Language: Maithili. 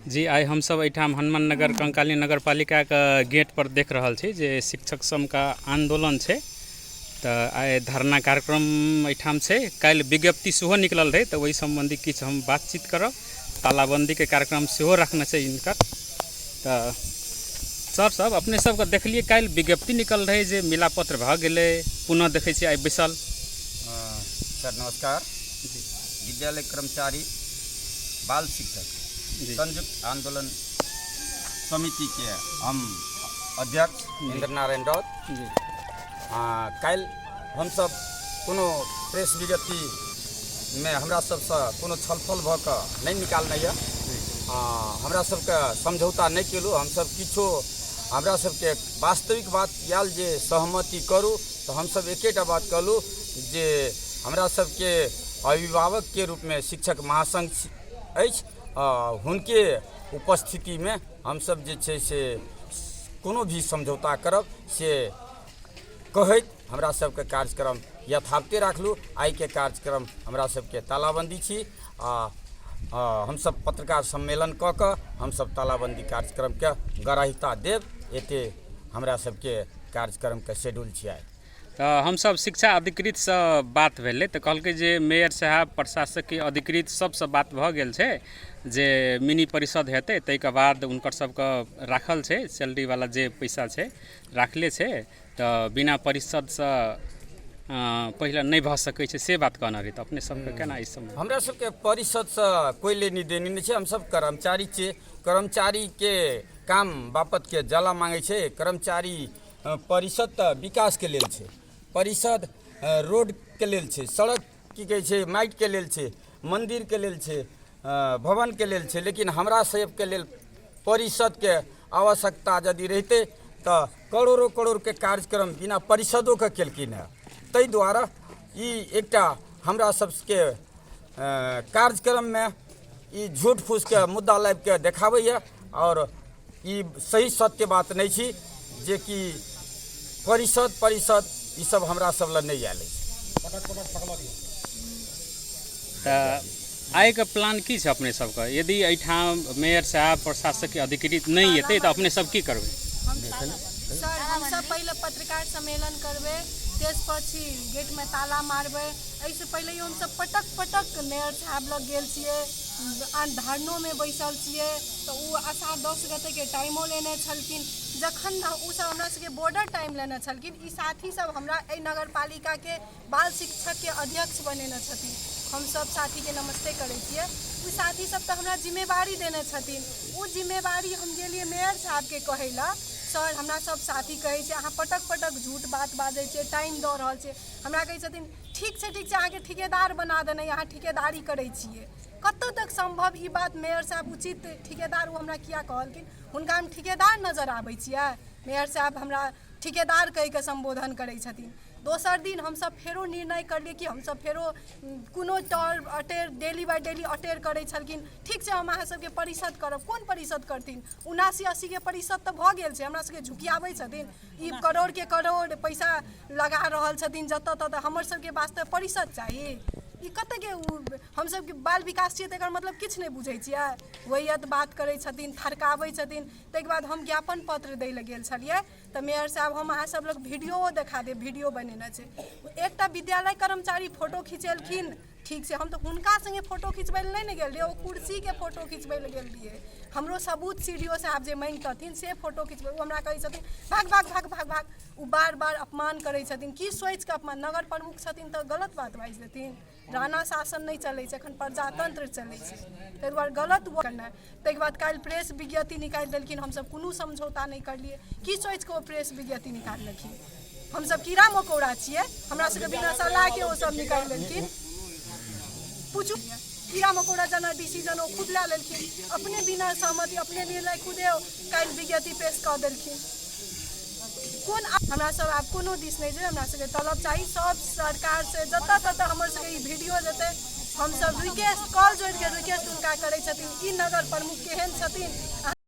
जी आइ हमसभ एहिठाम हनुमान नगर कंकाली नगरपालिकाके गेटपर देख रहल छी जे शिक्षक संघके आन्दोलन छै। तऽ आइ धरना कार्यक्रम एहिठाम छै। काल्हि विज्ञप्ति सेहो निकलल रहै, तऽ ओहि सम्बन्धी किछु हम बातचीत करब। तालाबन्दीके कार्यक्रम सेहो रखने छै हिनकर। तऽ सर सब अपने सबके देखलियै काल्हि विज्ञप्ति निकल रहै जे मिलापत्र भऽ गेलै, पुनः देखै छियै आइ बैसल। सर नमस्कार। विद्यालय कर्मचारी बाल शिक्षक संयुक्त आंदोलन समिति के हम अध्यक्ष इंद्र नारायण राउत। काल्हि हमसब कोनो प्रेस विज्ञप्ति मे हमरा सबसँ कोनो छलफल भऽ कऽ नहि निकालने यऽ। हमरा सबके समझौता नहि केलहुँ हमसब किछो। हमरा सबके वास्तविक बात आयल जे सहमति करू, तऽ हमसब एकेटा बात कहलहुँ जे हमरा सबके अभिभावकके रूपमे शिक्षक महासङ्घ अछि, हुनके उपस्थितिमे हमसब जे छै से कोनो भी समझौता करब से कहैत हमरा सबके कार्यक्रम यथावते राखलहुँ। आइके कार्यक्रम हमरा सबके तालाबन्दी छी आ हमसब पत्रकार सम्मेलन कऽ कऽ हमसब तालाबन्दी कार्यक्रमके ग्राह्यता देब। एते हमरा सबके कार्यक्रमके शेड्यूल छी आइ। तऽ हमसब शिक्षा अधिकृतसँ बात भेलै तऽ कहलकै जे मेयर साहब प्रशासकीय अधिकृत सबसँ बात भऽ गेल छै जे मिनी परिषद हेतै, ताहिके बाद हुनकर सबके राखल छै सैलरीवला जे पैसा छै राखले छै, तऽ बिना परिषदसँ पहिले नहि भऽ सकै छै, से बात कहने रहै। तऽ अपने सबके केना ई सब? हमरा सबके परिषदसँ कोइ लेनी देनी नहि छै। हमसब कर्मचारी छियै, कर्मचारीके काम बापतके जाला माँगै छै। कर्मचारी परिषद तऽ विकासके लेल छै, परिषद रोडके लेल छै, सड़क की कहै छै माटिके लेल छै, मन्दिरके लेल छै, भवनके लेल छै, लेकिन हमरा सबके लेल परिषदके आवश्यकता यदि रहितै तऽ करोड़ो करोड़के कार्यक्रम बिना परिषदोके केलखिन हेँ। ताहि दुआरे ई एकटा हमरा सबके कार्यक्रममे ई झूठ फूसके मुद्दा लाबिके देखाबैए आओर ई सही सत्य बात नहि छी जेकि परिषद परिषद ई सब हमरा सब लग नहि आयल अछि। तऽ आइके प्लान की छै अपने सबके? यदि एहिठाम मेयर साहब प्रशासकीय अधिकृत नहि एतै तऽ अपने सब की करबै? सर हमसब पहिले पत्रकार सम्मेलन करबै, त्यसपछि गेटमे ताला मारबै। एहिसँ पहिले हमसब पटक पटक मेयर साहब लग गेल छियै, धरनोमे बैसल छियै, तऽ ओ अषाढ़ 10 गतेके टाइमो लेने छलखिन। जखन ओसब हमरा सबके बॉर्डर टाइम लेने छलखिन, ई साथी सब हमरा एहि नगरपालिकाके बाल शिक्षकके अध्यक्ष बनेने छथिन। हम सब साथीके नमस्ते करै छियै। ओ साथी सब तऽ हमरा जिम्मेवारी देने छथिन। ओ जिम्मेवारी हम गेलियै मेयर साहबके कहै लए, सर हमरा सब साथी कहै छै अहाँ पटक पटक झूठ बात बाजै छियै, टाइम दऽ रहल छियै। हमरा कहै छथिन ठीक छै ठीक छै, अहाँके ठिकेदार बना देने, अहाँ ठिकेदारी करै छियै। कतऽ तक सम्भव ई बात मेयर साहब उचित ठिकेदार ओ हमरा किया कहलखिन? हुनका हम ठिकेदार नजर आबै छियै? मेयर साहब हमरा ठिकेदार कहिके सम्बोधन करै छथिन। दोसर दिन हमसब फेरो निर्णय करलियै कि हमसब फेरो कोनो टर अटेर डेली बाइ डेली अटेर करै छलखिन। ठीक छै, हम अहाँ सबके परिषद करब। कोन परिषद करथिन? 79 80के परिषद तऽ भऽ गेल छै, हमरा सबके झुकियाबै छथिन। ई करोड़के करोड़ पैसा लगा रहल छथिन जतऽ ततऽ, हमर सबके वास्ते परिषद चाही? ई कतऽके ओ हमसब बाल विकास छियै तऽ एकर मतलब किछु नहि बुझै छियै? वहियत बात करै छथिन, थरकाबै छथिन। ताहिके बाद हम ज्ञापन पत्र दै लए गेल छलियै तऽ मेयर साहब हम अहाँ सब लग वीडियो देखा देब, वीडियो बनेने छै। एकटा विद्यालय कर्मचारी फोटो खिचेलखिन, ठीक छै, हम तऽ हुनका सङ्गे फोटो खिचबै लए नहि ने गेल रहियै, ओ कुर्सीके फोटो खिचबै लए गेल रहियै। हमरो सबूत सी डी ओ साहब जे माँगितथिन से फोटो खिचबै। ओ हमरा कहै छथिन भाग भाग भाग भाग भाग। ओ बार बार अपमान करै छथिन। की सोचिके अपमान? नगर प्रमुख छथिन तऽ गलत बात बाजि देथिन? राणा शासन नहि चलै छै, एखन प्रजातंत्र चलै छै, ताहि दुआरे गलत करनाइ। ताहिके बाद काल्हि प्रेस विज्ञप्ति निकालि देलखिन, हमसब कोनो समझौता नहि करलियै। की सोचिके ओ प्रेस विज्ञप्ति निकाललखिन? हमसब कीड़ा मकोड़ा छियै? हमरा सबके बिना सलाहके ओ सब निकालि लेलखिन। पूछू, कीड़ा मकोड़ा जेना डिसीजन ओ खुद लए लेलखिन, अपने बिना सहमति अपने निर्णय खुदे काल्हि विज्ञप्ति पेश कऽ देलखिन। कोन हमरा सब आब कोनो दिस नहि जेबै, हमरा सबके तलब चाही। सब सरकारसँ जतऽ ततऽ हमर सबके ई वीडियो जेतै, हमसब रिक्वेस्ट कॉल जोड़िके रिक्वेस्ट हुनका करै छथिन, ई नगर प्रमुख केहन छथिन?